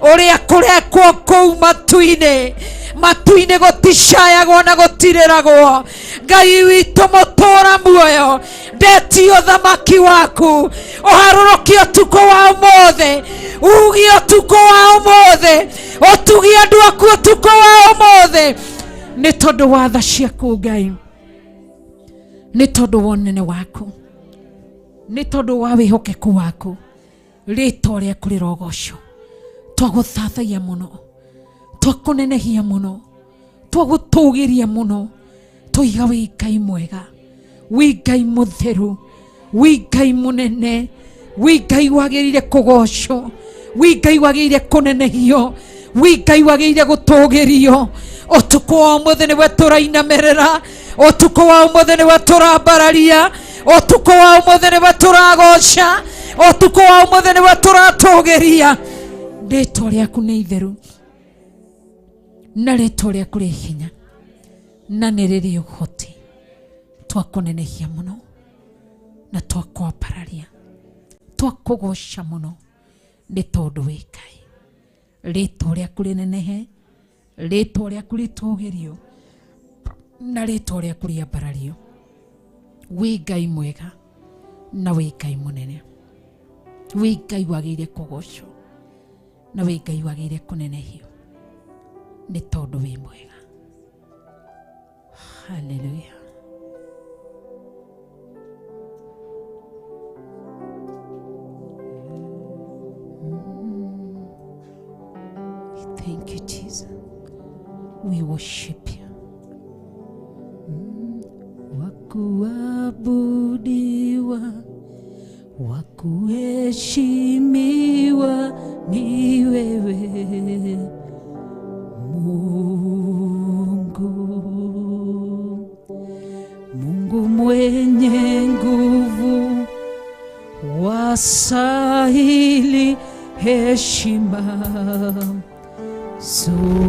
Ũrĩa kũrekwo kũu matu-inĩ, matu-inĩ gũticayagwo na gũtirĩragwo. Ngai witũ mũtũra muoyo, ndetio thamaki waku ũharũrũkie ũtukũ wa ũmũthĩ, ugie ũtukũ wa ũmũthĩ, ũtugie andũ aku ũtukũ wa ũmũthĩ, nĩ tondũ wa tha ciaku Ngai, nĩ tondũ wa ũnene waku, nĩ tondũ wa wĩhokeku waku. Rĩtwa rĩaku rĩrogocwo. Twagũthathaia mũno, twakũnenehia mũno, twagũtũgĩria mũno, tũiga wĩ Ngai mwega, wĩ Ngai mũtheru, wĩ Ngai mũnene, wĩ Ngai wagĩrĩire kũgocwo, wĩ Ngai wagĩrĩire kũnenehio, wĩ Ngai wagĩrĩire gũtũgĩrio. Ũtukũ wa ũmũthĩ nĩwe tũrainamĩrĩra, ũtukũ wa ũmũthĩ nĩwe tũrambararia, ũtukũ wa ũmũthĩ nĩwe tũragoca, ũtukũ wa ũmũthĩ nĩwe tũratũgĩria. Rĩtwa rĩaku nĩ itheru na rĩtwa rĩaku rĩ hinya na nĩ rĩrĩ ũhoti. Twakũnenehia mũno na twakwambararia, twakũgoca mũno nĩ tondũ wĩ Ngai. Rĩtwa rĩaku rĩnenehe, rĩtwa rĩaku rĩtũgĩrio na rĩtwa rĩaku rĩambarario. Wĩ Ngai mwega na wĩ Ngai mũnene, wĩ Ngai wagĩrĩire kũgocwo na wĩ Ngai wagĩrĩire kũnenehio nĩ tondũ wĩ mwega. Hallelujah. Thank you, Jesus. We worship you. Wakuabudiwa, wakuheshimiwa ni wewe Mungu. Mungu mwenye nguvu, wastahili heshima zote.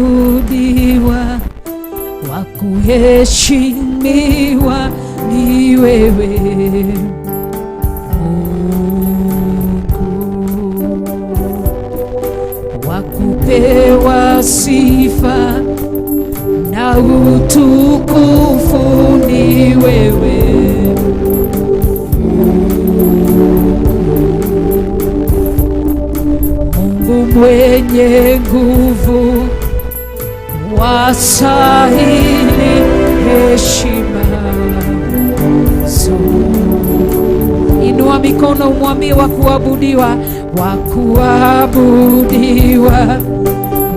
Wakuabudiwa, wakuheshimiwa ni wewe Mungu. Wakupewa sifa na utukufu ni wewe Mungu mwenye nguvu, wastahili heshima zote. Inua mikono umwambie wakuabudiwa, wakuabudiwa,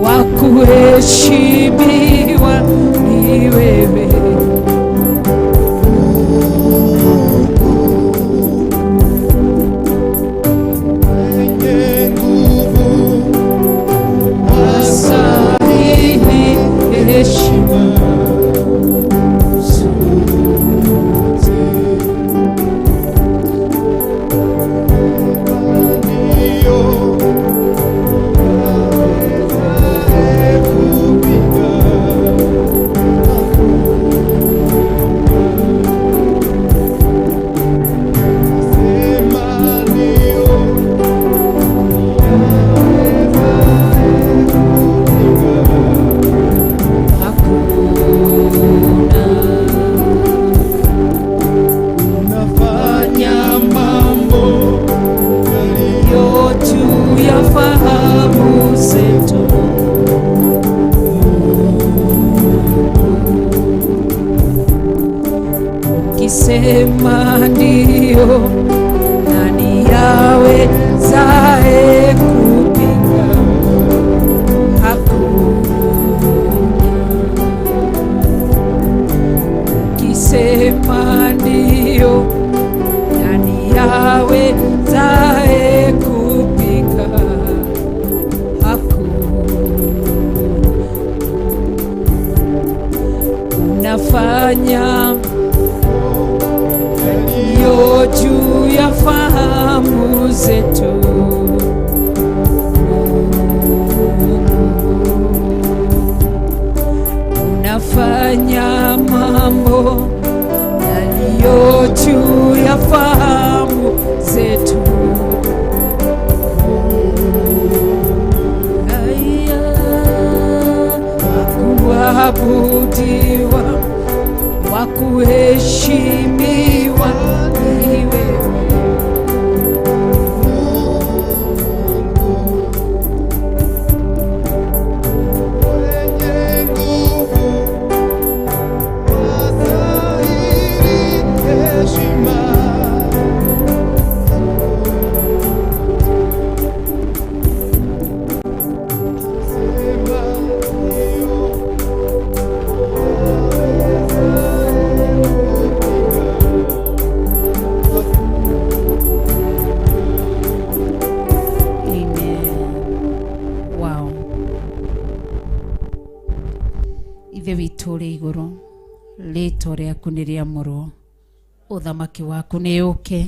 wakuheshimiwa ni wewe. Mwenye nguvu, Wastahili heshima zote. Ndiyo awezaye kupinga. Sema ndio, awezaye kupinga. Hakuna. Unafanya mambo yaliyo juu ya fahamu zetu. Ukisema ndio, nani awezaye kupinga? Hakuna. Ukisema ndio, nani awezaye kupinga? Hakuna. Unafanya yaliyo yo juu ya fahamu zetu. Unafanya mambo yaliyo juu ya fahamu Amen. Wow. Ithe witũ ũrĩ igũrũ, rĩtwa rĩaku nĩ rĩamũrwo, ũthamaki waku nĩ ũke,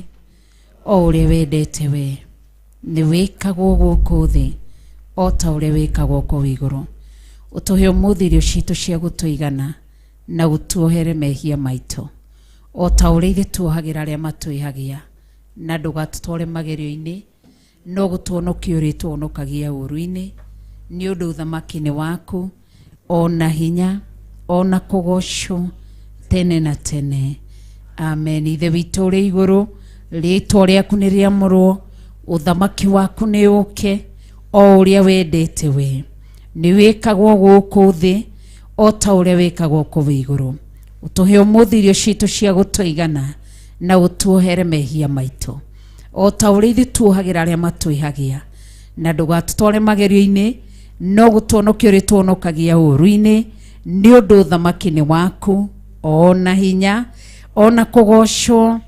o ũrĩa wendete we nĩ wĩkagwo gũkũ thĩ o ta ũrĩa wĩkagwo kũu igũrũ. Ũtũhe ũmũthĩ irio citũ cia gũtũigana na ũtuohere mehia maitũ o ta ũrĩa ithuĩ tuohagĩra arĩa matwĩhagia, na ndũgatũtware magerio-inĩ, no gũtuonokia ũrĩtuonokagia ũũru-inĩ, nĩ ũndũ ũthamaki nĩ waku, ona hinya, ona kũgocwo tene na tene. Amen. Ithe witũ ũrĩ igũrũ, rĩtwa rĩaku nĩ rĩamũrwo, ũthamaki waku nĩ ũke, o ũrĩa wendete we nĩ wĩkagwo gũkũ thĩ o ta ũrĩa wĩkagwo kũu igũrũ. Ũtũhe ũmũthĩ irio citũ cia gũtũigana na ũtuohere mehia maitũ o ta ũrĩa ithuĩ tuohagĩra arĩa matwĩhagia, na ndũgatũtware magerio-inĩ, no gũtuonokia ũrĩtuonokagia ũũru-inĩ, nĩ ũndũ ũthamaki nĩ waku, ona hinya, ona kũgocwo.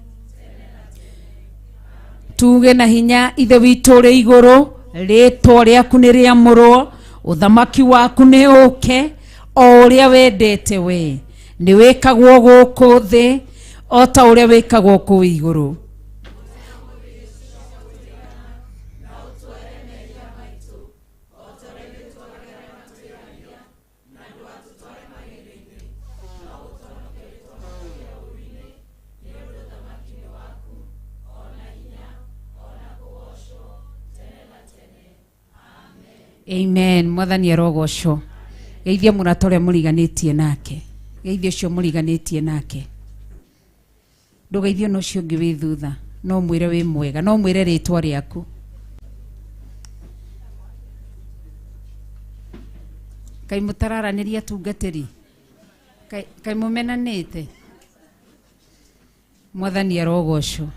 Tuge na hinya, Ithe witũ ũrĩ igũrũ, rĩtwa rĩaku nĩ rĩamũrwo, ũthamaki waku nĩ ũke, o ũrĩa wendete we nĩ wĩkagwo gũkũ thĩ o ta ũrĩa wĩkagwo kũu igũrũ. Amen. Mwathani arogocwo. Geithia mũrata ũrĩa mũriganĩtie nake, geithia ũcio mũriganĩtie nake, ndũgeithio na ũcio ũngĩ wĩ thutha, no mwĩre wĩ mwega, no mwĩre rĩtwa rĩaku. Kaĩ mũtararanĩria atungatĩri? Kaĩ mũmenanĩte? Mwathani arogocwo.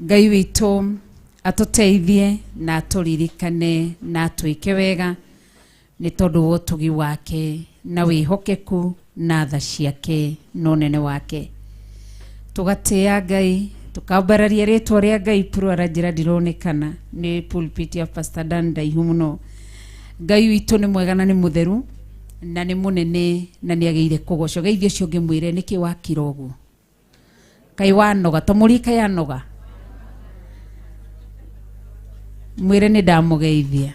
Ngai witũ atũteithie na atũririkane na atwĩke wega nĩ tondũ wa ũtugi wake na wĩhokeku na tha ciake na ũnene wake. Tũgatĩĩa Ngai, tũkambararia rĩtwa rĩa Ngai. Purwara njĩra ndironekana nĩ pulpit ya Pastor Dan ndaihu mũno. Ngai witũ nĩ mwega na nĩ mũtheru na nĩ mũnene na nĩ agĩire kũgocwo. Geithio ũcio ũngĩ, mwĩre nĩkĩ wakira ũguo, kaĩ wanoga, to mũrie kaĩ anoga, mwĩre nĩ ndamũgeithia.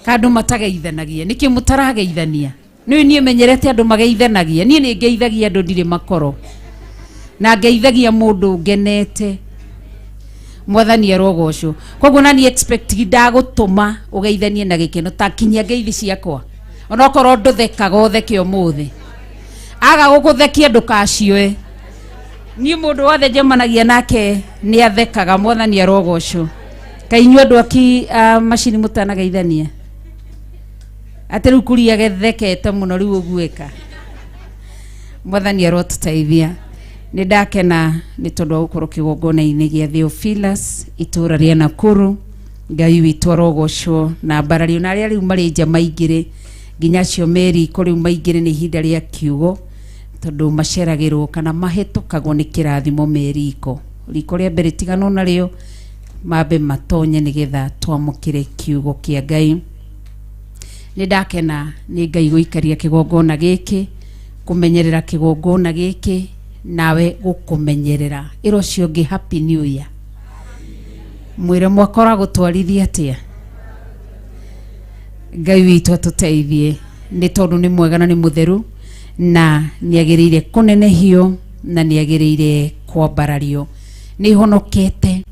Ka andũ matageithanagia nĩkĩ mũtarageithania? Nĩ niĩ menyerete andũ mageithanagia, niĩ nĩ ngeithagia andũ, ndirĩ makoro na ngeithagia mũndũ ngenete. Mwathani arogocwo. Koguo nani expect ndagũtũma ũgeithanie na gĩkeno, ta kinyia ngeithi ciakwa, onokorwo ndũthekaga ũtheke ũmũthĩ. Aga gũkũthekia ndũkacioe. Niĩ mũndũ wothe njemanagia nake nĩ athekaga. Mwathani arogocwo. Kaĩ inyuĩ andũ aki a macini mũtanageithania atĩ rĩu kuria gethekete mũno rĩu ũguĩka? Mwathani arotũteithia. Nĩ ndakena nĩ tondũ wa gũkorwo kĩgongona-inĩ gĩa Theophilus, itũũra rĩa Nakuru. Ngai witũ arogocwo na mbarario, na arĩa rĩu marĩ nja maingĩre, nginya acio me riko rĩu maingĩre, nĩ ihinda rĩa kiugo, tondũ maceragĩrwo kana mahĩtũkagwo nĩ kĩrathimo me riko. Riko rĩa mbere tiganwo narĩo, mambe matonye nĩgetha twamũkĩre kiugo kĩa Ngai. Nĩ ndakena nĩ Ngai gũikaria kĩgongona gĩkĩ, kũmenyerera kĩgongona gĩkĩ, nawe gũkũmenyerera. Ĩra ũcio ũngĩ happy new year, mwĩre mwaka ũragũtwarithia atĩa. Ngai witũ atũteithie nĩ tondũ nĩ mwega na nĩ mũtheru na nĩ agĩrĩire kũnenehio na nĩ agĩrĩire kwambarario. Nĩ honokete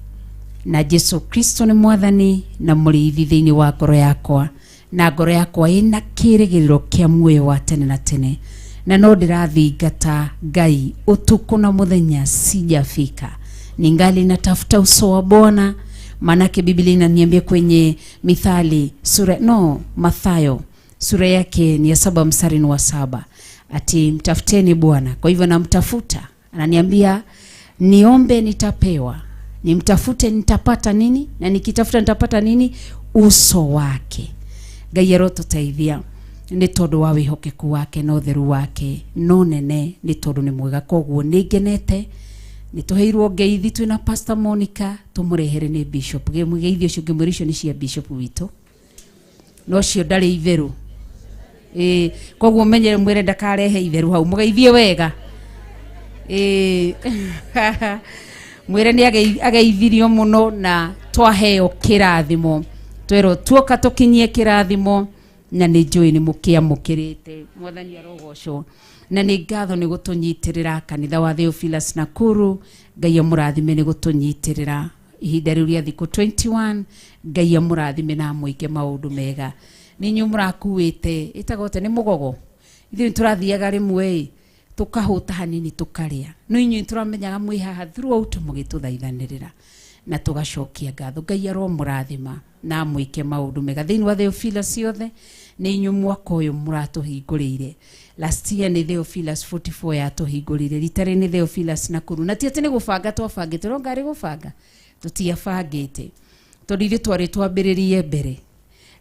na Jesu Kristo nĩ mwathani na mũrĩithi thĩinĩ wa ngoro yakwa, na ngoro yakwa ĩna kĩrĩgĩrĩro kĩa muoyo wa tene na tene, na no ndĩrathingata Ngai ũtukũ na mũthenya, sijafika, ningali natafuta uso wa Bwana, manake Biblia inaniambia kwenye Mithali sura, no, Mathayo sura yake ni ya 7 mstari ni wa 7, ati mtafuteni Bwana. Kwa hivyo namtafuta, ananiambia Niombe nitapewa, nimtafute nitapata nini, na nikitafuta nitapata nini? Uso wake. Ngai arotuteithia nĩ tondũ wa wĩhokeku wake na ũtheru wake no nene, nĩ tondũ nĩ mwega. Koguo nĩ ngenete nĩ tũheirwo ngeithi twĩna Pastor Monica tũmũrehere nĩ bishop. Ngeithi ũcio ngĩmwĩra icio nĩ cia bishop witũ, no cio ndarĩ itherũ. Ĩĩ, koguo menyere mwĩre ndakarehe itherũ hau, mũgeithie wega. Ĩĩ, mwĩre nĩ ageithirio mũno na twaheo kĩrathimo, twerwo tuoka tũkinyie kĩrathimo, na nĩ njũĩ nĩ mũkĩamũkĩrĩte. Mwathani arogocwo na nĩ ngatho nĩ gũtũnyitĩrĩra kanitha wa Theophilus Nakuru. Ngai amũrathime nĩ gũtũnyitĩrĩra ihinda rĩu rĩa thikũ 21. Ngai amũrathime na amwĩke maũndũ mega. Nĩ inyuĩ mũrakuĩte ĩtagwo atĩa, nĩ mũgogo. Ithuĩ nĩ tũrathiaga rĩmwe ĩ tũkahũta hanini tũkarĩa, no inyuĩ tũramenyaga mwĩ haha throughout mũgĩtũthaithanĩrĩra na tũgacokia ngatho. Ngai aromũrathima na amwĩke maũndũ mega thĩinĩ wa Theophilus ciothe. Nĩ inyuĩ mwaka ũyũ mũratũhingũrĩire. Last year nĩ Theophilus 44 yatũhingũrĩire, rita rĩrĩ nĩ Theophilus Nakuru. Na ti atĩ nĩ gũbanga twabangĩte, no ngarĩ gũbanga tũtiabangĩte, tondũ ithuĩ twarĩ twambĩrĩrie mbere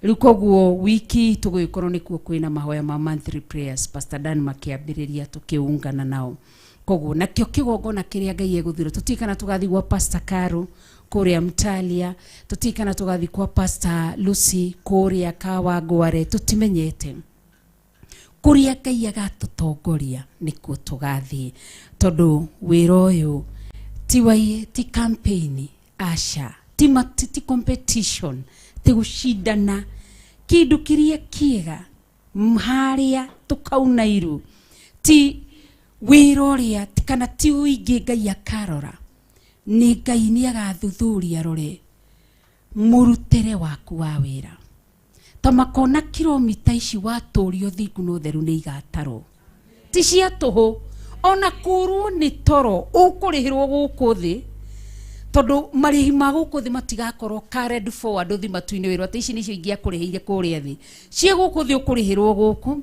rĩu. Koguo wiki tũgũgĩkorwo nĩkuo kwĩna mahoya ma monthly prayers, Pastor Dan makĩambĩrĩria tũkĩungana nao. Koguo nakĩo kĩgongona kĩrĩa Ngai egũthura, tũtiĩ kana tũgathiĩ gwa Pastor Caro kũrĩa Mtalia, tũtiĩ kana tũgathiĩ kwa Pastor Lucy kũrĩa Kawangware, tũtimenyete. Kũrĩa Ngai agatũtongoria nĩkuo tũgathiĩ, tondũ wĩra ũyũ ti wa ti campaign, aca, ti, ti competition, ti gũcindana kĩndũ kĩrĩa kĩega harĩa tũkauna iru, ti wĩra ũrĩa kana ti ũingĩ. Ngai akarora, nĩ Ngai nĩ agathuthuria rore mũrutĩre waku wa wĩra, ta makona kilomita ici watũrio thingu na ũtheru nĩ igatarwo ti cia tũhũ. Ona kũrwo nĩ toro ũkũrĩhĩrwo gũkũ thĩ, tondũ marĩhi ma gũkũ thĩ matigakorwo carried forward ũthi matu-inĩ, wĩrwo atĩ ici nĩcio ingĩakũrĩhĩire kũrĩa thĩ. Ciĩ gũkũ thĩ ũkũrĩhĩrwo gũkũ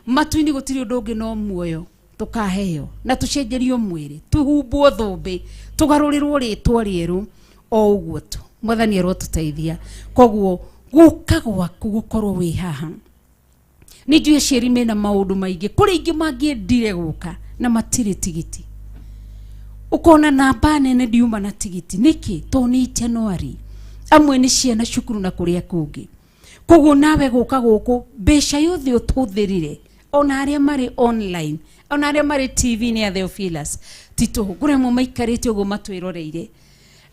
matu-inĩ. Gũtirĩ ũndũ ũngĩ no muoyo tũkaheo na tũcenjerio mwĩrĩ, tũhumbwo thũmbĩ, tũgarũrĩrwo rĩtwa rĩerũ, o ũguo tu. Mwathani arotũteithia. Koguo gũka gwaku gũkorwo wĩ haha, nĩ njũĩ aciari mena maũndũ maingĩ, kũrĩ ingĩ mangĩendire gũka na matirĩ tigiti, ũkona namba nene ndiuma na tigiti. Nĩkĩ? Tondũ nĩ January, amwe nĩ ciana cukuru na kũrĩa kũngĩ. Koguo nawe gũka gũkũ, mbeca yothe ũtũthĩrire, ona arĩa marĩ online, ona arĩa marĩ TV nĩ a Theophilus, ti tũhũ. Kũrĩ amwe maikarĩte ũguo matwĩroreire.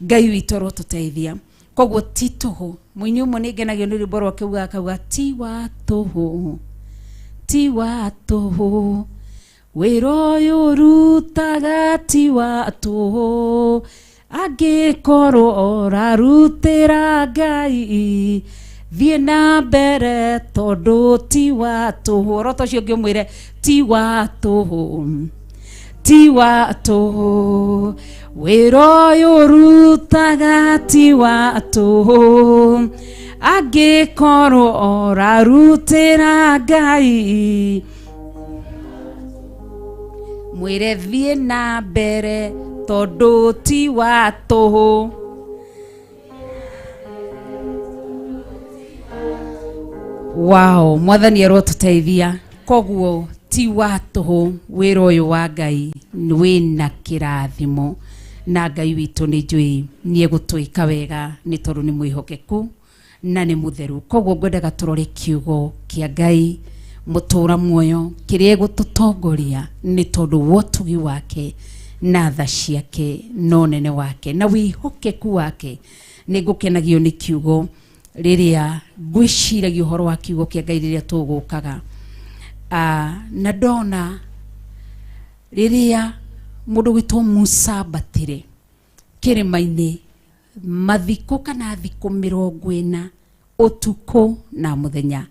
Ngai witũ arotũteithia. Koguo ti tũhũ. Mũini ũmwe nĩ ngenagio nĩ rwĩmbo rwake, ugaga akauga, ti wa tũhũ, ti wa tũhũ, wĩra ũyũ ũrutaga ti wa tũhũ, angĩkorwo ũrarutĩra Ngai, thiĩ na mbere tondũ ti wa tũhũ. Ũroto ũcio ũngĩ ũmwĩre ti wa tũhũ, ti wa tũhũ, wĩra ũyũ ũrutaga ti wa tũhũ, angĩkorwo ũrarutĩra Ngai, mwĩre thiĩ na mbere tondũ ti wa tũhũ. Wow, Mwathani arotũteithia. Koguo ti wa tũhũ wĩra ũyũ wa Ngai, wĩna kĩrathimo, na Ngai witũ nĩ njũĩ nĩ egũtwĩka wega, nĩ tondũ nĩ mwĩhokeku na nĩ mũtheru. Koguo ngwendaga tũrore kiugo kĩa Ngai mũtũra muoyo kĩrĩa egũtũtongoria, nĩ tondũ wa ũtugi wake na tha ciake na ũnene wake na wĩhokeku wake. Nĩ ngũkenagio nĩ kiugo rĩrĩa ngwĩciragia ũhoro wa kiugo kĩa Ngai rĩrĩa tũgũkaga. Na ndona rĩrĩa mũndũ gwĩtwo Musa ambatire kĩrĩma-inĩ mathikũ kana thikũ 40, ũtukũ na mũthenya,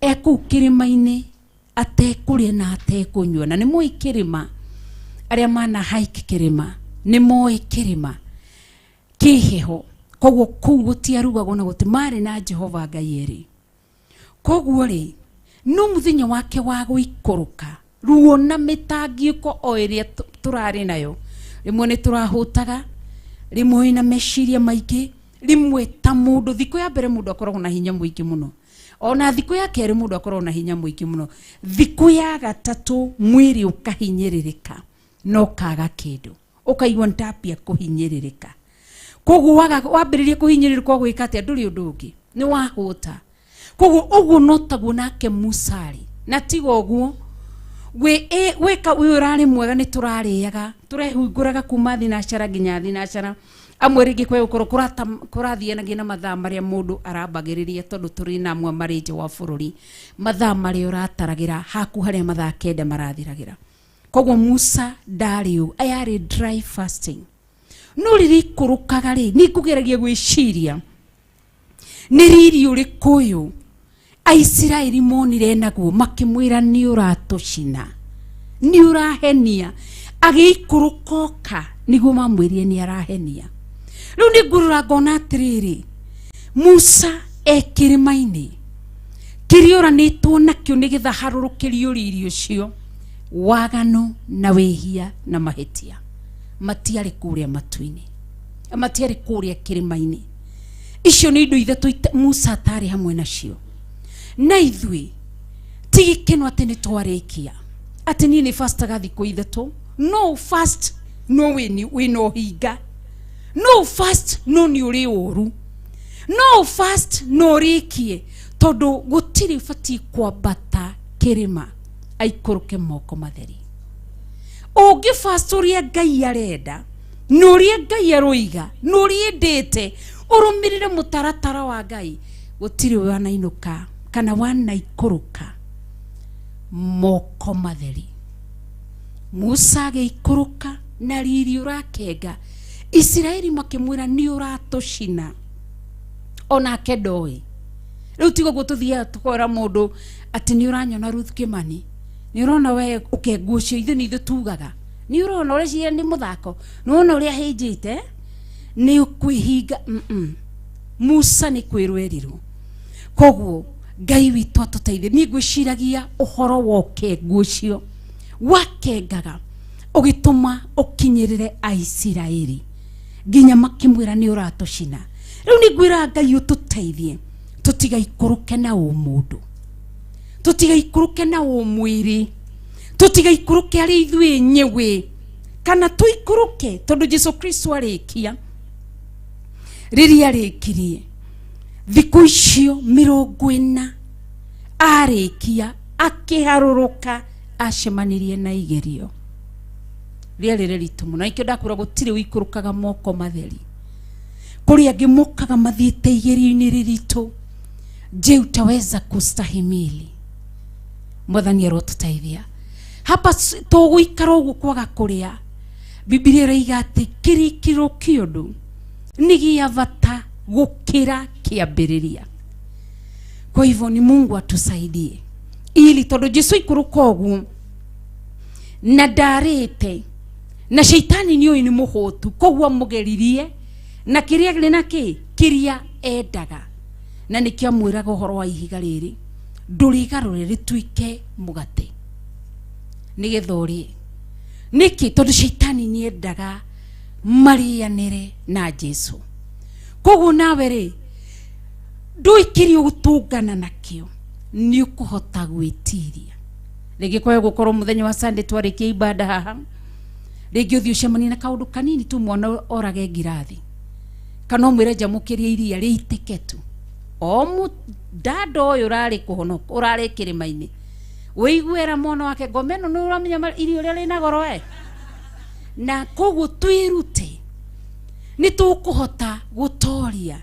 e kũu kĩrĩma-inĩ atekũrĩa na atekũnyua. Na nĩ moĩ kĩrĩma, arĩa mana hike kĩrĩma nĩ moĩ kĩrĩma kĩ heho. Koguo kũu gũtiarugagwo na gũti marĩ na Jehova Ngai erĩ. Koguo rĩ, no mũthenya wake wa gũikũrũka, ruo na mĩtangĩko o ĩrĩa tũrarĩ nayo. Rĩmwe nĩ tũrahũtaga, rĩmwe wĩna meciria maingĩ, rĩmwe ta mũndũ thikũ ya mbere mũndũ akoragwo na hinya mũingĩ mũno, ona thikũ ya kerĩ mũndũ akoragwo na hinya mũingĩ mũno, thikũ ya gatatũ mwĩrĩ ũkahinyĩrĩrĩka na ũkaga kĩndũ, ũkaigua nĩtambia kũhinyĩrĩrĩka. Koguo waga wambĩrĩria kũhinyĩrĩrĩka ũgwĩka atĩa? Ndũrĩ ũndũ ũngĩ, nĩ wahũta. Koguo ũguo no taguo nake Musa arĩ, na tiga ũguo wĩka wĩ ũrarĩ mwega, nĩ tũrarĩaga, tũrehingũraga kuma thinacara nginya thinacara. Amwe rĩngĩ kwa gũkorwo kũrathianagia na mathaa marĩa mũndũ arambagĩrĩria, tondũ tũrĩ na amwe marĩ nja wa bũrũri, mathaa marĩa ũrataragĩra haku harĩa mathaa 9 marathiragĩra. Koguo Musa ndarĩ ũ, ayarĩ dry fasting. No rĩrĩa ikũrũkaga rĩ, nĩ ngũgeragia gwĩciria nĩ riri ũrĩkũ ũyũ Aisiraeli monire naguo, makĩmwĩra nĩ ũratũcina, nĩ ũrahenia. Agĩikũrũka oka nĩguo mamwĩrire nĩ arahenia. Rĩu nĩ ngũrora ngona atĩrĩrĩ, Musa e kĩrĩma-inĩ kĩrĩa ũranĩtwo nakĩo nĩgetha harũrũkĩrio riri ũcio, waganu na wĩhia na mahĩtia matiarĩ kũrĩa matu-inĩ, matiarĩ kũrĩa kĩrĩma-inĩ. Icio nĩ indo ithatũ Musa atarĩ hamwe nacio. Na ithuĩ ti gĩkeno atĩ nĩ twarĩkia, atĩ niĩ nĩ fastaga thikũ ithatũ. No fast no wĩna ũhinga, no fast no nĩ ũrĩ ũru, no fast no ũrĩkie, tondũ gũtirĩ batiĩ kwambata kĩrĩma aikũrũke moko matheri. Ũngĩ fast ũrĩa Ngai arenda na ũrĩa Ngai aroiga na ũrĩa endete, ũrũmĩrĩre mũtaratara wa Ngai, gũtirĩ wanainũka kana wanaikũrũka moko matheri. Musa agĩikũrũka na riri ũrakenga, Isiraeli makĩmwĩra nĩ ũratũcina, onake ndoĩ. Rĩu tiga ũguo tũthiaga tũkora mũndũ atĩ nĩ ũranyona Ruth Kimani, nĩ ũrona we ũkengu ũcio, ithuĩ nĩ ithuĩ tugaga nĩ ũrona ũreciria nĩ mũthako, nĩ wona ũrĩa ahĩnjĩte nĩ ũkwĩhinga. Musa nĩ kwĩrwo erirwo. Koguo Ngai witũ atũteithie. Niĩ ngwĩciragia ũhoro wa ũkengu ũcio wakengaga ũgĩtũma ũkinyĩrĩre Aisiraeli nginya makĩmwĩra nĩ ũratũcina. Rĩu nĩ ngwĩra Ngai ũtũteithie tũtigaikũrũke na ũmũndũ, tũtigaikũrũke na ũmwĩrĩ, tũtigaikũrũke arĩ ithuĩ nyewe, kana tũikũrũke tondũ Jesu Kristo arĩkia rĩrĩa arĩkirie thikũ icio 40 arĩkia akĩharũrũka acemanirie na igerio rĩarĩ rĩritũ mũno. Nikĩo ndakwĩra gũtirĩ ũikũrũkaga moko matheri. Kũrĩ angĩ mokaga mathiĩte igerio-inĩ rĩritũ. Je, utaweza kustahimili? Mwathani arotũteithia. Hapa tũgũikara ũguo kwaga kũrĩa. Bibilia ĩroiga atĩ kĩrĩkĩrĩro kĩa ũndũ nĩ gĩa bata gũkĩra kĩambĩrĩria. Kwa hivyo ni Mungu atusaidie ili tondũ Jesu ikũrũka ũguo na ndarĩte na shaitani nĩ ũĩ nĩ mũhũtu, koguo amũgeririe na kĩrĩa rĩ na kĩ kĩrĩa endaga, na nĩkĩo amwĩraga ũhoro wa ihiga rĩrĩ ndũrĩgarũre rĩtuĩke mũgate nĩgetha ũrĩe. Nĩkĩ? Tondũ shaitani nĩ endaga marĩanĩre na Jesu. Koguo nawe rĩ ndũikĩrie gũtũngana nakĩo, nĩ ũkũhota gwĩtiria. Rĩngĩ kwayo gũkorwo mũthenya wa Sunday twarĩkia ibada haha, rĩngĩ ũthiĩ ũcemanie na kaũndũ kanini tu, mwana orage ngirathi kana ũmwĩre njamũkĩrie iria rĩitĩke tu. O mũndanda ũyũ ũrarĩ kũhonoka, ũrarĩ kĩrĩma-inĩ, ũiguĩra mwana wake ngoma ĩno nĩ ũramenya irio ũrĩa rĩna goro e. Na koguo twĩrute nĩ tũkũhota gũtoria,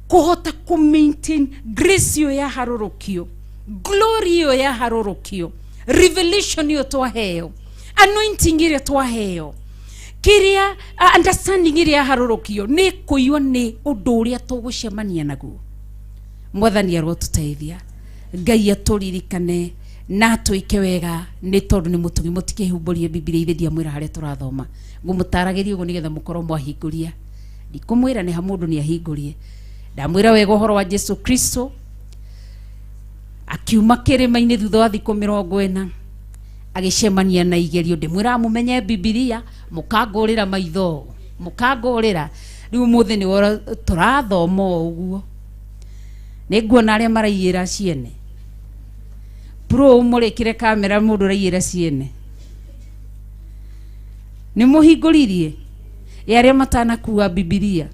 kũhota kũ maintain grace ĩyo yaharũrũkio, glory ĩyo yaharũrũkio, revelation ĩyo twaheo, anointing ĩrĩa twaheo, kĩrĩa understanding ĩrĩa yaharũrũkio nĩ kũiywo nĩ ũndũ ũrĩa tũgũcemania naguo. Mwathani arotũteithia, Ngai atũririkane na atwĩke wega, nĩ tondũ nĩ mũtugi. Mũtikĩhumbũrie Bibilia, ithe ndiamwĩra harĩa tũrathoma, ngũmũtaragĩria ũguo nĩgetha mũkorwo mwahingũria. Ndikũmwĩra nĩ ha mũndũ nĩ ahingũrie, ndamwĩra wega ũhoro wa Jesu Kristo akiuma kĩrĩma-inĩ thutha wa thikũ 40. Agĩcemania na igerio. Ndĩmwĩraga mũmenye Bibilia, mũkangũrĩra maitho, mũkangũrĩra. Rĩu ũmũthĩ nĩ tũrathoma o ũguo. Nĩ nguona arĩa maraiyĩra ciene. Pro mũrĩkĩre kamera mũndũ ũraiyĩra ciene. Nĩ mũhingũririe ĩ arĩa matanakua Bibilia.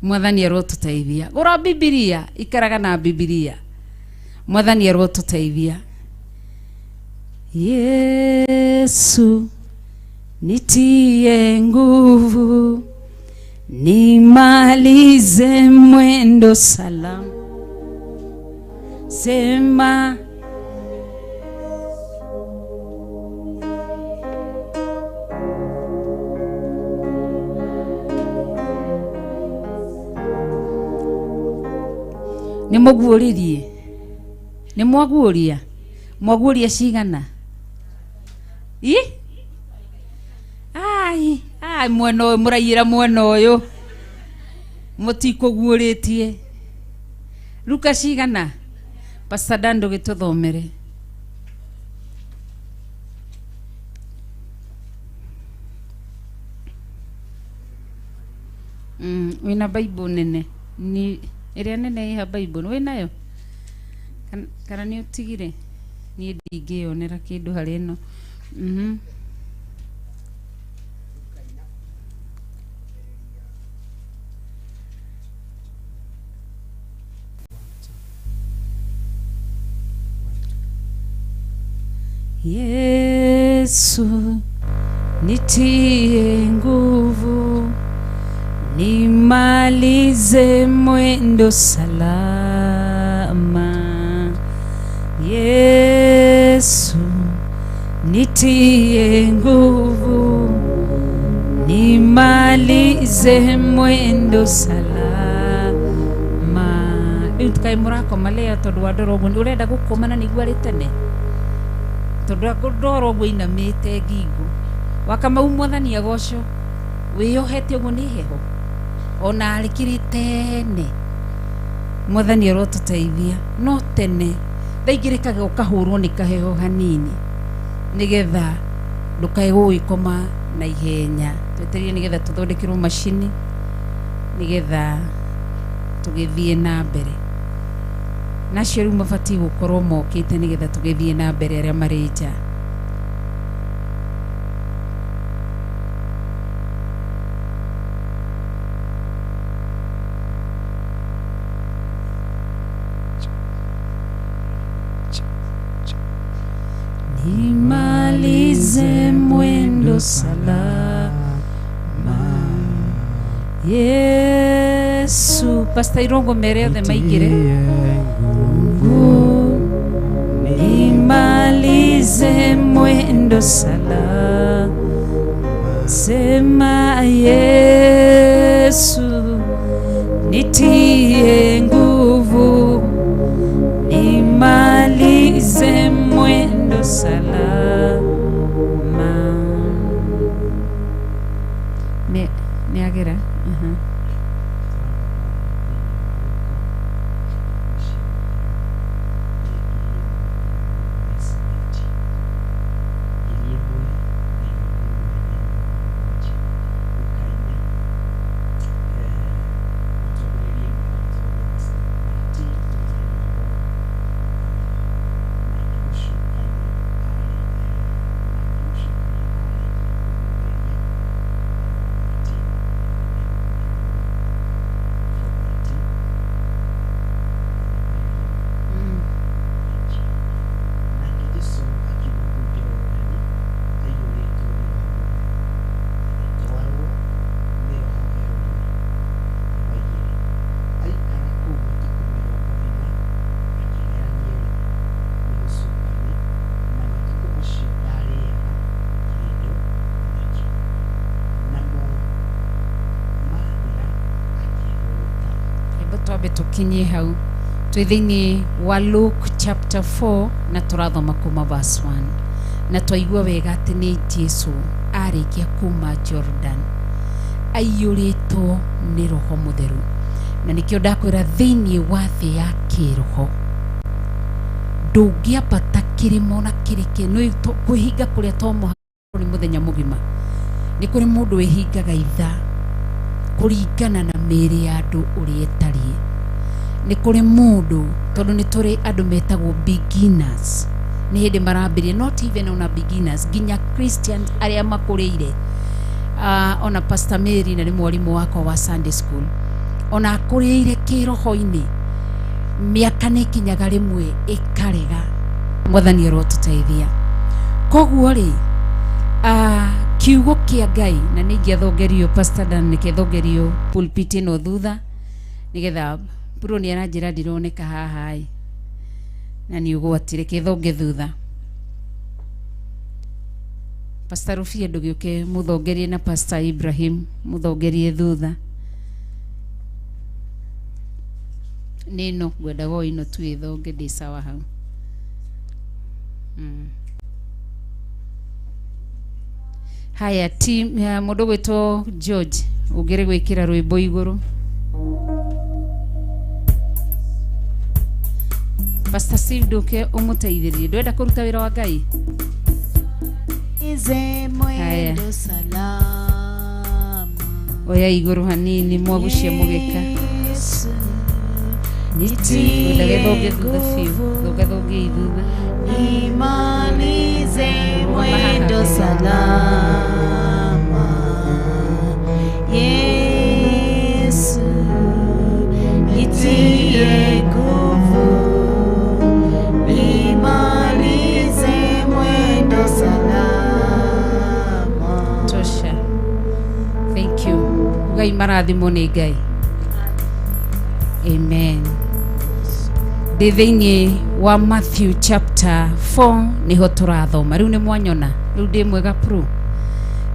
Mwathani arotũteithia. Gũra Bibilia, ikaraga na Bibilia. Mwathani arotũteithia. Yesu nitie nguvu, nimalize mwendo salama. Sema nĩ mũguũririe, nĩ mwaguũria, mwaguũria cigana? I ai ai, mwena ũyũ mũraiyĩra, mwena ũyũ mũtikũguũrĩtie. Ruka cigana? Pastor Dan, ndũgĩtũthomere. Wĩna Bible nene ni ĩrĩa nene ĩha Bible wĩnayo? Kana nĩ ũtigire? Niĩ ndingĩyonera kĩndũ harĩ ĩno. Yesu nitie nguvu, nimalize mwendo salama. Yesu nitie nguvu, nimalize mwendo salama. Rĩu tũkaĩ mũrakoma leo tondũ wa ndora ũguo ũrenda gũkoma na nĩguo arĩ tene, tondũ ndora ũguo inamĩte ngingo wakamau. Mwathani agocwo. Wĩyohete ũguo nĩ heho ona arĩkĩrĩ tene. Mwathani arotũteithia. No tene thaa igĩrĩ kage ũkahũrwo nĩ kaheho hanini, nĩgetha ndũkae gũgĩkoma na ihenya. Twetereire nĩgetha tũthondekerwo macini, nĩgetha tũgĩthiĩ na mbere nacio. Rĩu mabatiĩ gũkorwo mokĩte nĩgetha tũgĩthiĩ na mbere arĩa marĩ nja. Nimalize mwendo salama. Yesu. Pastor Irongo, mere othe maingĩre. Nimalize mwendo salama. Sema Yesu nitie nguvu, nimalize mwendo salama. Nĩ nĩ agera. Nake Jesu akiuma kũu Jorodani aiyũrĩtwo nĩ Roho Mũtheru, agĩtwarwo nĩ Roho werũ-inĩ. Namba 2. Aikara kũu matukũ 40 akĩgeranio-rĩ nĩ mũcukani, na matukũ macio ndaarĩaga kĩndũ o nakĩ, namo mathira akĩhũũta. Hebu twambe tũkinyie hau. Twĩ thĩinĩ wa Luke chapter 4 na tũrathoma kuma verse 1, na twaigua wega atĩ nĩ Jesu arĩkia kuma Jordan aiyũrĩtwo nĩ Roho Mũtheru. Na nĩkĩo ndakwĩra, thĩinĩ wa thĩ ya kĩroho Ndũngĩambata kĩrĩma ona kĩrĩkĩ nĩ kwĩhinga kũrĩa to mũhaka nĩ mũthenya mũgima. Nĩ kũrĩ mũndũ wĩhingaga ithaa kũringana na mĩĩrĩ ya andũ ũrĩa ĩtariĩ. Nĩ kũrĩ mũndũ, tondũ nĩ tũrĩ andũ metagwo beginners, nĩ hĩndĩ marambĩrĩria, not even ona beginners, nginya Christians arĩa makũrĩire. Ona Pastor Mary na nĩ mwarimũ wakwa wa Sunday school, ona akũrĩire kĩroho-inĩ, mĩaka nĩ ĩkinyaga rĩmwe ĩkarega. Mwathani arotũteithia. Koguo rĩ, kiugo kĩa Ngai, na nĩ ingĩathongerio Pastor Dan, nĩkĩthongerio pulpit ĩno thutha, nĩgetha bro nĩ aranjĩra ndironeka haha ĩ, na nĩ ũgwati, reke thonge thutha. Pastor Rufia ndũgĩũke mũthongerie na Pastor Ibrahim mũthongerie thutha. Nĩ ĩno ngwendaga o ĩno tu ĩthonge, ndĩ sawa hau. Haya, team ya mũndũ gwĩtwo George, ũngĩrĩ gwĩkĩra rwĩmbo igũrũ. Pastor Steve ndũke ũmũteithĩrĩrie, ndwenda kũruta wĩra wa Ngai? Ize mwendo salama. Oya igũrũ hanini mwagucie mũgeka. Yesu, Ngwenda gĩthonge thutha biũ, thonga thonge thutha. Nimalize mwendo salama. Yesu, nitie nguvu. Nimalize mwendo salama. Tosha. Thank you. Ngai marathimwo nĩ Ngai. Amen. Ndĩ thĩinĩ wa Matthew chapter 4 nĩho tũrathoma. Rĩu nĩ mwanyona, rĩu ndĩ mwega pro.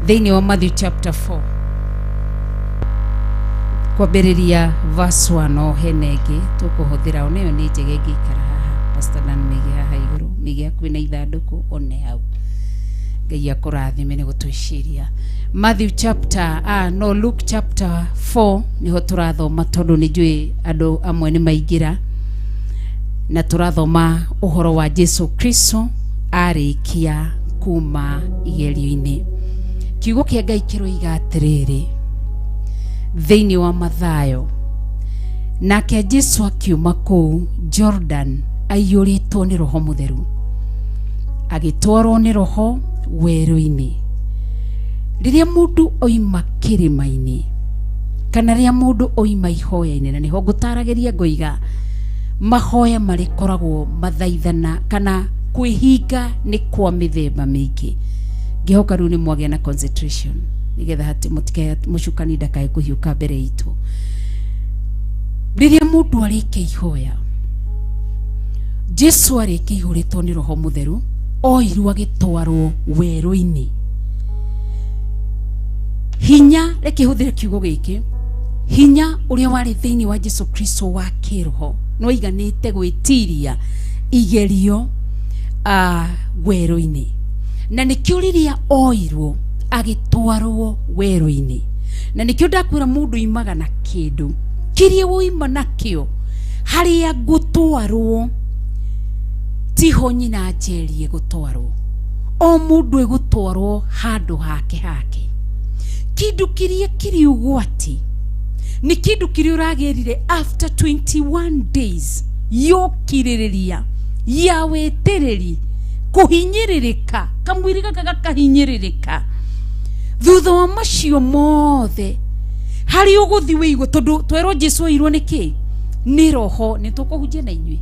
Thĩinĩ wa Matthew chapter 4 kwambĩrĩria verse 1, no hena ĩngĩ tũkũhũthĩra, ona ĩyo nĩ njega ĩngĩikara haha. Pastor Dan mĩige haha igũrũ, mĩige hakuhĩ na ithandũkũ, one hau. Ngai akũrathime nĩ gũtwĩciria. Matthew chapter, no, Luke chapter 4 nĩho tũrathoma, tondũ nĩ njũĩ andũ amwe nĩ maingĩra, na tũrathoma ũhoro wa Jesu Kristo arĩkia kuma igerio-inĩ. Kiugo kĩa Ngai kĩroiga atĩrĩrĩ thĩinĩ wa Mathayo, nake Jesu akiuma kũu Jordan aiyũrĩtwo nĩ Roho Mũtheru, agĩtwarwo nĩ Roho werũ-inĩ. Rĩrĩa mũndũ oima kĩrĩma-inĩ kana rĩrĩa mũndũ oima ihoya-inĩ, na nĩho ngũtaragĩria ngoiga mahoya marĩkoragwo mathaithana kana kwĩhinga nĩ kwa mĩthemba mĩingĩ. Ngĩhoka rĩu nĩ mwagĩa na concentration, nĩgetha hati mũtikae mũcukani ndakae kũhiũka mbere itũ. Rĩrĩa mũndũ arĩkia ihoya, Jesu arĩkia ihũrĩtwo nĩ Roho Mũtheru, oirwo agĩtwarwo werũ-inĩ. Hinya, reke hũthĩre kiugo gĩkĩ, hinya ũrĩa warĩ thĩinĩ wa Jesu Kristo wa kĩroho nĩwaiganĩte gwĩtiria igerio werũ-inĩ, na nĩkĩo rĩrĩa oirwo agĩtwarwo werũ-inĩ, na nĩkĩo ndakwĩra mũndũ imaga na kĩndũ kĩrĩa woima nakĩo, harĩa ngũtwarwo tiho nyina njerie gũtwarwo. O mũndũ egũtwarwo handũ hake hake. Kĩndũ kĩrĩa kĩrĩ ũgwati nĩ kĩndũ kĩrĩa ũragĩrire after 21 days yokirĩrĩria ya wĩtĩrĩri kũhinyĩrĩrĩka, kamwĩrĩ gaka gakahinyĩrĩrĩka. Thutha wa macio mothe harĩ ũgũthi wĩigwo, tondũ twerwo Jesu oirwo nĩ kĩ? Nĩ Roho. Nĩ tũkũhunjia na inyuĩ,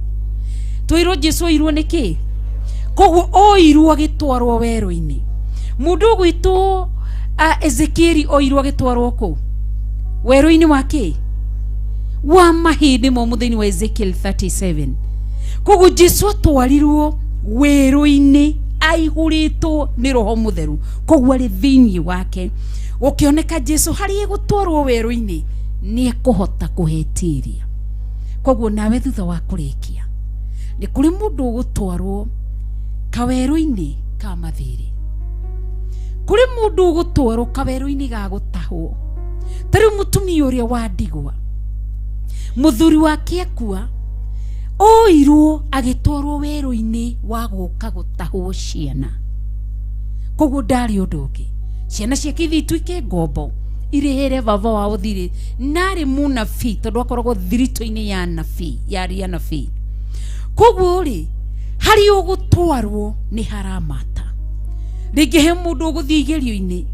twĩrwo Jesu oirwo nĩ kĩ? Koguo oirwo agĩtwarwo werũ-inĩ. Mũndũ ũgwĩtwo Ezekieli oirwo agĩtwarwo kũ? Werũ-inĩ wa kĩ? Wa mahĩndĩ momũ, thĩinĩ wa Ezekiel 37. Koguo Jesu atwarirwo werũ-inĩ aihũrĩtwo nĩ Roho Mũtheru, koguo arĩ thĩinĩ wake. Gũkĩoneka Jesu harĩa egũtwarwo werũ-inĩ nĩ ekũhota kũhetiria. Koguo nawe thutha wa kũrĩkia, nĩ kũrĩ mũndũ ũgũtwarwo kawerũ-inĩ ka mathirĩ, kũrĩ mũndũ ũgũtwarwo kawerũ-inĩ ga gũtahwo. Ta rĩu mũtumia ũrĩa wa ndigwa, mũthuri wake akua, Oirwo agĩtwarwo werũ-inĩ wa gũka gũtahwo ciana. Koguo ndarĩ ũndũ ũngĩ. Ciana ciake ithiĩ ituĩke ngombo irĩhĩre baba wao thirĩ. Narĩ mũnabii tondũ akoragwo thiritũ-inĩ ya nabii, yarĩ anabii. Koguo rĩ, harĩa ũgũtwarwo nĩ haramata. Rĩngĩ he mũndũ ũgũthiĩ igerio-inĩ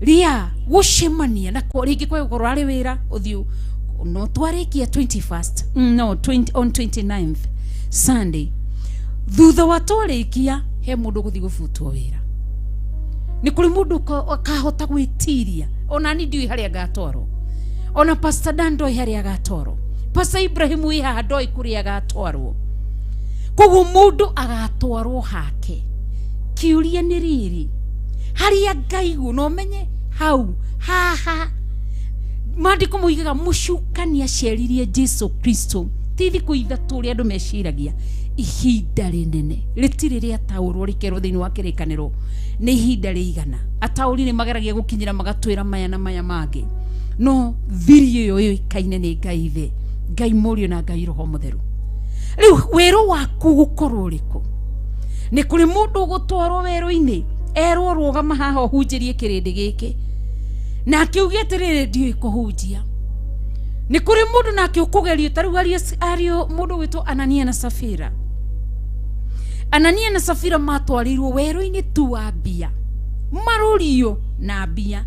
rĩa gũcemania na rĩngĩ kwaga gũkorwo arĩ wĩra ũthiũ no twarĩkia 21st no 20, on 29th Sunday thutha wa twarĩkia he mũndũ ũgũthiĩ gũbutwo wĩra. Nĩ kũrĩ mũndũ akahota gwĩtiria ona ni ndiũĩ harĩa agatwarwo, ona Pastor Dan ndoĩ harĩa agatwarwo, Pastor Ibrahim wĩ haha ndoĩ kũrĩa agatwarwo. Koguo mũndũ agatwarwo hake. Kĩũria nĩ rĩrĩ, harĩa ngaigwo no menye hau haha maandĩko moigaga mũcukani aceririe Jesu Kristo ti thikũ ithatũ ũrĩa andũ meciragia, ihinda rĩnene rĩtirĩ rĩataũrwo rĩkerwo thĩinĩ wa kĩrĩkanĩro nĩ ihinda rĩigana. Ataũri nĩ mageragia gũkinyĩra magatwĩra maya na maya mangĩ, no thiri ĩyo yũĩkaine nĩ Ngai Ithe, Ngai Mũriũ na Ngai Roho Mũtheru. Rĩu wĩrũ waku gũkorwo ũrĩkũ? Nĩ kũrĩ mũndũ ũgũtwarwo werũ-inĩ erwo rũgama haha ũhunjĩrie kĩrĩndĩ gĩkĩ, nake uge atĩrĩrĩ ndiũĩ kũhunjia. Nĩ kũrĩ mũndũ nake ũkũgerio ta rĩu ariũ mũndũ ũgwĩtwo Anania na Safira. Anania na Safira matwarĩirwo werũ-inĩ tu wa mbia, marũrio na mbia.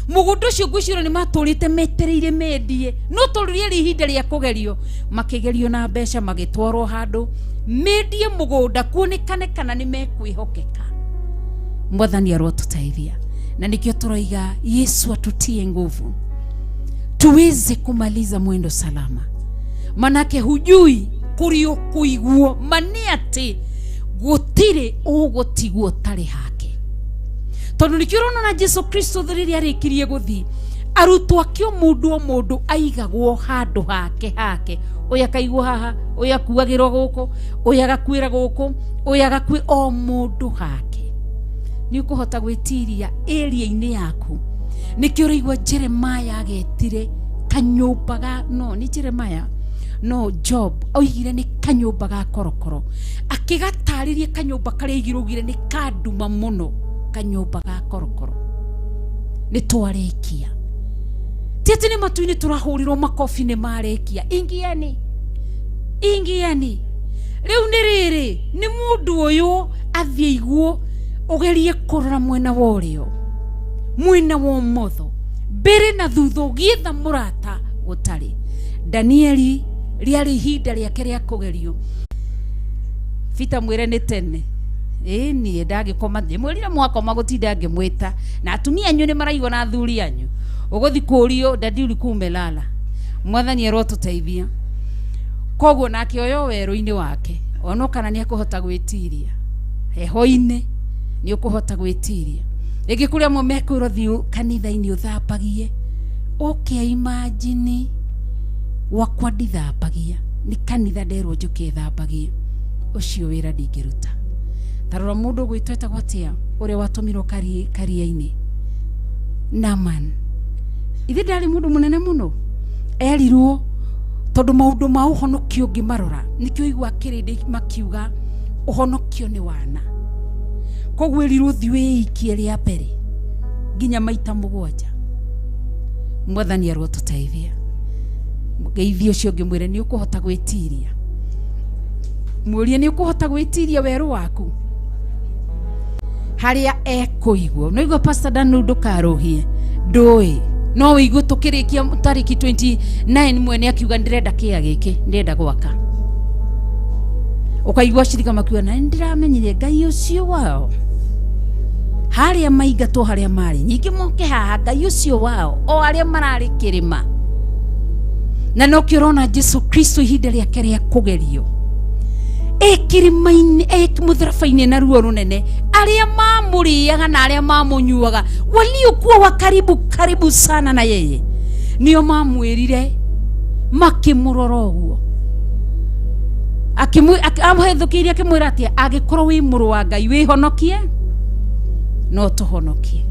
Mũgũnda ũcio ngwĩciria nĩ matũrĩte metereire mendie, no tondũ rĩarĩ ihinda rĩa kũgerio, makĩgerio na mbeca, magĩtwarwo handũ mendie mũgũnda kuonekane kana nĩ mekwĩhokeka. Mwathani arotũteithia, na nĩkĩo tũroiga Yesu atutie nguvu tuweze kumaliza mwendo salama. Manake hujui kũrĩa ũkũiguo, ma nĩ atĩ gũtirĩ ũgũtigwo ũtarĩ hake. Tondũ nĩkĩo ũrona na Jesu Kristo rĩrĩa arĩkirie gũthiĩ, arutwo ake o mũndũ o mũndũ aigagwo handũ hake hake. Ũyũ akaigwo haha, ũyũ akuagĩrwo gũkũ, ũyũ agakuĩra gũkũ, ũyũ agakuĩra, o mũndũ hake. Nĩ ũkũhota gwĩtiria area-inĩ yaku. Nĩkĩo ũraigua Jeremiah agetire kanyũmba ga, no nĩ Jeremiah, no Job oigire nĩ kanyũmba ga korokoro. Akĩgatarĩria kanyũmba karĩa aigire oigire nĩ kanduma mũno, kanyũmba ga korokoro. Nĩ twarĩkia. Ti atĩ nĩ matu-inĩ tũrahũrĩrwo makobi nĩ marĩkia. Ingieni, ingieni. Rĩu nĩ rĩrĩ, nĩ mũndũ ũyũ athiĩ aiguo ũgerie kũrora mwena wa ũrĩo, mwena wa ũmotho, mbere na thutha ũgĩetha mũrata gũtarĩ. Danieli rĩarĩ ihinda rĩake rĩa kũgerio. Peter mwĩre nĩ tene. Ĩĩ niĩ ndagĩkoma, ndĩmwĩrire mwakoma gũtinda ngĩmwĩta. Na atumia anyu nĩ maraigua na athuri anyu. Ũgũthiĩ kũũrio dadi ulikuwa umelala. Mwathani arotũteithia. Koguo nake ũyũ werũ-inĩ wake, ona kana nĩ ekũhota gwĩtiria. Heho-inĩ nĩ ũkũhota gwĩtiria. Rĩngĩ kũrĩ amwe mekwĩrwo thiĩ kanitha-inĩ ũthambagie. Ũkĩa imagine gwakwa ndithambagia, nĩ kanitha nderwo njũke thambagie. Ũcio wĩra ndingĩruta. Ta rora mũndũ ũgwĩtwo etagwo atĩa ũrĩa watũmirwo karia-inĩ, Naaman. Ithe ndarĩ mũndũ mũnene mũno, erirwo tondũ maũndũ ma ũhonokio ũngĩmarora nĩkĩo ũigua kĩrĩndĩ makiuga ũhonokio nĩ wana. Koguo erirwo thiĩ wĩikie rĩa mbere nginya maita mũgwanja. Mwathani arotũteithia. Mũgeithie ũcio ũngĩ mwĩre nĩ ũkũhota gwĩtiria. Mũrie nĩ ũkũhota gwĩtiria werũ waku harĩa ekũigwo. No igua Pastor Dan rĩu ndũkarũhie, ndũĩ no ũigue tũkĩrĩkia tarĩki 29 mwene akiuga ndĩrenda kĩa gĩkĩ, ndĩrenda gwaka. Ũkaigua acirika makiuga na nĩndĩramenyire Ngai ũcio wao harĩa maingatwo harĩa marĩ, nyingĩ moke haha Ngai ũcio wao o arĩa mararĩ kĩrĩma. Na nokĩo ũrona Jesu Kristo ihinda rĩake rĩa kũgerio kĩrĩma-inĩ, mũtharaba-inĩ na ruo rũnene, arĩa mamũrĩaga na arĩa mamũnyuaga waliokuwa wa karibu karibu sana na yeye nĩo mamwĩrire makĩmũrora ũguo. Amũhĩthũkĩirie akĩmwĩra atĩa, angĩkorwo wĩ mũrũ wa Ngai wĩhonokie no tũhonokie.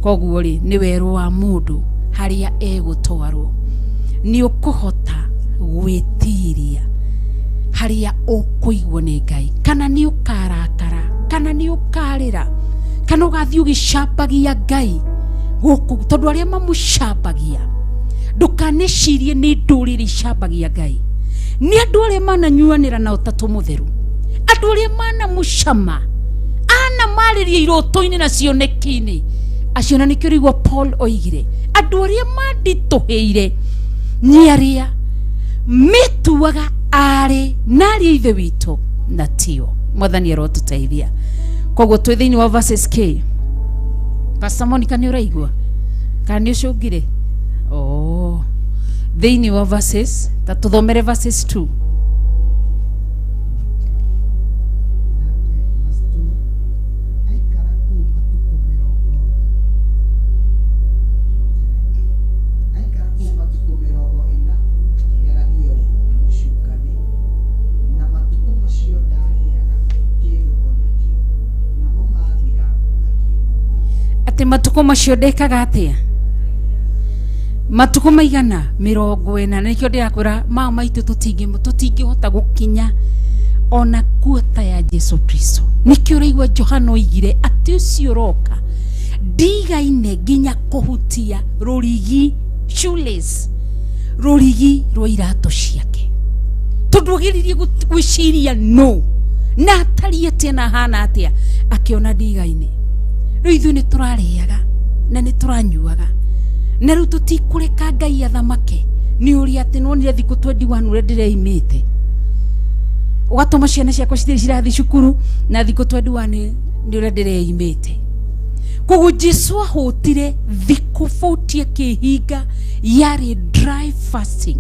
Koguo rĩ, nĩ werũ wa mũndũ harĩa egũtwarwo. Nĩ ũkũhota gwĩtiria Harĩa ũkũigwo nĩ Ngai, kana nĩ ũkarakara, kana nĩ ũkarĩra, kana ũgathiĩ ũgĩcambagia Ngai gũkũ, tondũ arĩa mamũcambagia, ndũkanecirie nĩ ndũrĩrĩ icambagia Ngai, nĩ andũ arĩa mananyuanĩra na Ũtatũ Mũtheru, andũ arĩa manamũcama, anamarĩria iroto-inĩ na cioneki-inĩ acio. Na nĩkĩo rĩigua Paul oigire andũ arĩa manditũhĩire nĩ arĩa metuaga arĩ na arĩ ithe witũ na tio. Mwathani arotũteithia. Koguo twĩ thĩinĩ wa verses k. Pastor Monica, nĩ ũraigua kana nĩ ũcũngire? Oh. Thĩinĩ wa verses, ta tũthomere verses 2. Nake Mastu aikara kũu matukũ mĩrongo, aikara kũu matukũ 40 akĩgeragio-rĩ, nĩ mũcukani, na matukũ macio ndarĩaga kĩndũ o na kĩ, namo mathira akĩhũũta. Atĩ matukũ macio ndekaga atĩa? Matukũ maigana? 40. Na nĩkĩo ndĩrakwĩra mao maitũ tũtingĩhota gũkinya ona kuota ya Jesu Kristo. Nĩkĩo ũraigua Johana oigire atĩ ũcio ũroka ndigaine nginya kũhutia rũrigi, shoelace, rũrigi rwa iratũ ciake, tondũ ageririe gwĩciria no na atariĩ atĩa na ahana atĩa, akĩona ndigaine. Rĩu ithuĩ nĩ tũrarĩaga na nĩ tũranyuaga, na rĩu tũtikũreka Ngai athamake. Nĩ ũrĩa atĩ nonire thikũ 21 ũrĩa ndĩreimĩte, ũgatũma ciana ciakwa citirĩ cirathiĩ cukuru na thikũ 21 nĩ ũrĩa ndĩreimĩte. Koguo Jesu ahũtire thikũ 40 akĩhinga, yarĩ dry fasting.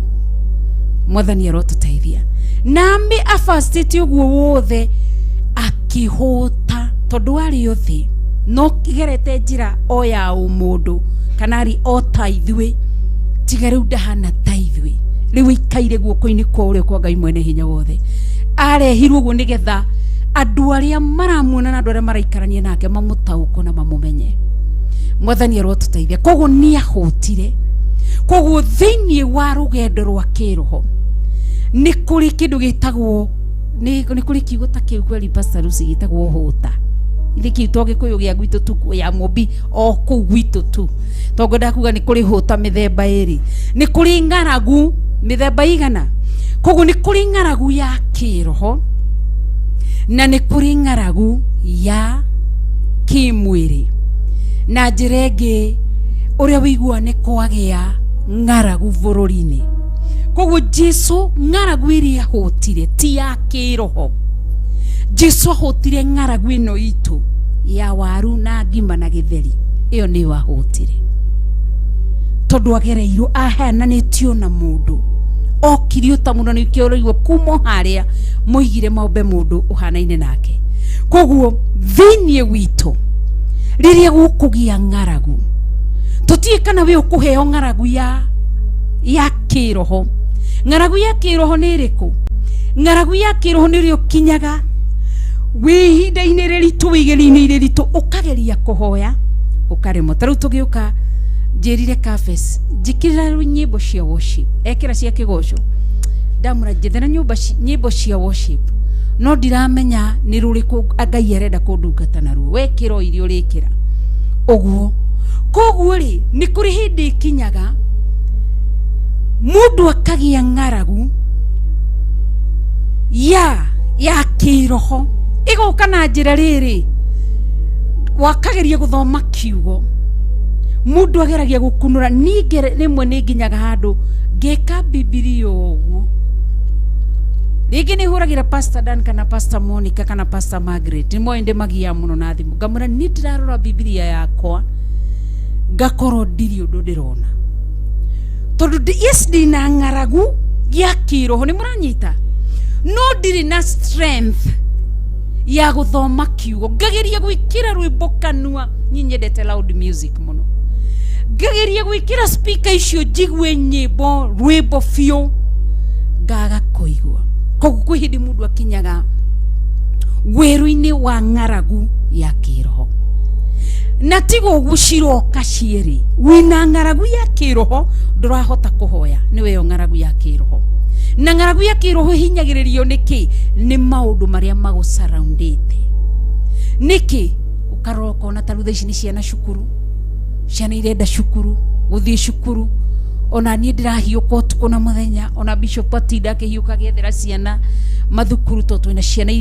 Mwathani arotũteithia. Nami afastĩte ũguo wothe akĩhũta, tondũ arĩ o thĩ no gerete njĩra o ya ũmũndũ, kana arĩ o ta ithuĩ, tiga rĩu ndahana ta ithuĩ. Rĩu ikaire guoko-inĩ kwa ũrĩo kwa Ngai Mwene Hinya Wothe. Arehirwo ũguo nĩgetha andũ arĩa maramuona na andũ arĩa maraikarania nake mamũtaũkwo na mamũmenye. Mwathani arotũteithia. Koguo nĩ ahũtire. Koguo thĩinĩ wa rũgendo rwa kĩroho nĩ kũrĩ kĩndũ gĩtagwo, nĩ kũrĩ kiugo ta kĩu kweri, Pastor Lucy, gĩtagwo hũta. Ithe kĩu to Gĩkũyũ gĩa gwitũ tu, ya Mũmbi o kũu gwitũ tu, to ngwendaga kuga nĩ kũrĩ hũta mĩthemba ĩrĩ, nĩ kũrĩ ng'aragu mĩthemba igana. Koguo nĩ kũrĩ ng'aragu ya kĩroho na nĩ kũrĩ ng'aragu ya kĩmwĩrĩ. Na njĩra ĩngĩ, ũrĩa wĩigua nĩ kwagĩa ng'aragu bũrũri-inĩ. Koguo Jesu ng'aragu ĩrĩa ahũtire ti ya kĩroho. Jesu ahũtire ng'aragu ĩno itũ ya waru na ngima na gĩtheri, ĩyo nĩyo ahũtire, tondũ agereirwo aheananĩtio na mũndũ okire ũta mũno. Nĩkĩo ũraigua kuma o harĩa moigire maombe mũndũ ũhanaine nake. Koguo thĩinĩ witũ rĩrĩa gũkũgĩa ng'aragu, tũtiĩ kana we ũkũheo ng'aragu ya kĩroho. Ng'aragu ya kĩroho nĩ ĩrĩkũ? Ng'aragu ya kĩroho nĩ ũrĩa ũkinyaga wĩ ihinda-inĩ rĩritũ, wĩ igerio-inĩ rĩritũ, ũkageria kũhoya ũkaremwo. Ta rĩu tũgĩũka njĩrire Cafes njĩkĩrĩra nyĩmbo cia worship, ekĩra cia kĩgoco, ndamũra njethera nyũmba nyĩmbo cia worship, no ndiramenya nĩ rũrĩkũ Ngai arenda kũndungata naruo. Wekĩra o iria ũrĩkĩra ũguo. Koguo rĩ, nĩ kũrĩ hĩndĩ ĩkinyaga mũndũ akagĩa ng'aragu ya kĩroho, ĩgoka na njĩra rĩrĩ wakageria gũthoma kiugo, mũndũ ageragia gũkunũra. Niĩ rĩmwe nĩ nginyaga handũ ngeka Bibilia ũguo, rĩngĩ nĩ hũragĩra Pastor Dan kana Pastor Monica kana Pastor Margaret, nĩ moĩ ndĩmagiaga mũno na thimũ, ngamwĩra niĩ ndĩrarora Bibilia yakwa ngakorwo ndirĩ ũndũ ndĩrona, tondũ yes, ndĩna ng'aragu ya kĩroho, nĩ mũranyita, no ndirĩ na strength ya gũthoma kiugo. Ngageria gwĩkĩra rwĩmbo kanua, niĩ nyendete loud music mũno, ngageria gwĩkĩra speaker icio njigue nyĩmbo rwĩmbo biũ, ngaga kũigua. Koguo kwĩ hĩndĩ mũndũ akinyaga werũ-inĩ wa ng'aragu ya kĩroho, na tiga ũguo ciroka cierĩ. Wĩna ng'aragu ya kĩroho, ndũrahota kũhoya, nĩwe ĩyo ng'aragu ya kĩroho. Na ng'aragu ya kĩroho ĩhinyagĩrĩrio nĩkĩ? Nĩ maũndũ marĩa magũcaraundĩte. Nĩkĩ? Ũkarora ũkona ta rĩu thaa ici nĩ ciana cukuru, ciana irenda cukuru, gũthiĩ cukuru. Ona niĩ ndĩrahiũka ũtukũ na mũthenya, ona bishop atinda akĩhiũka agĩethera ciana mathukuru tondũ twĩna ciana.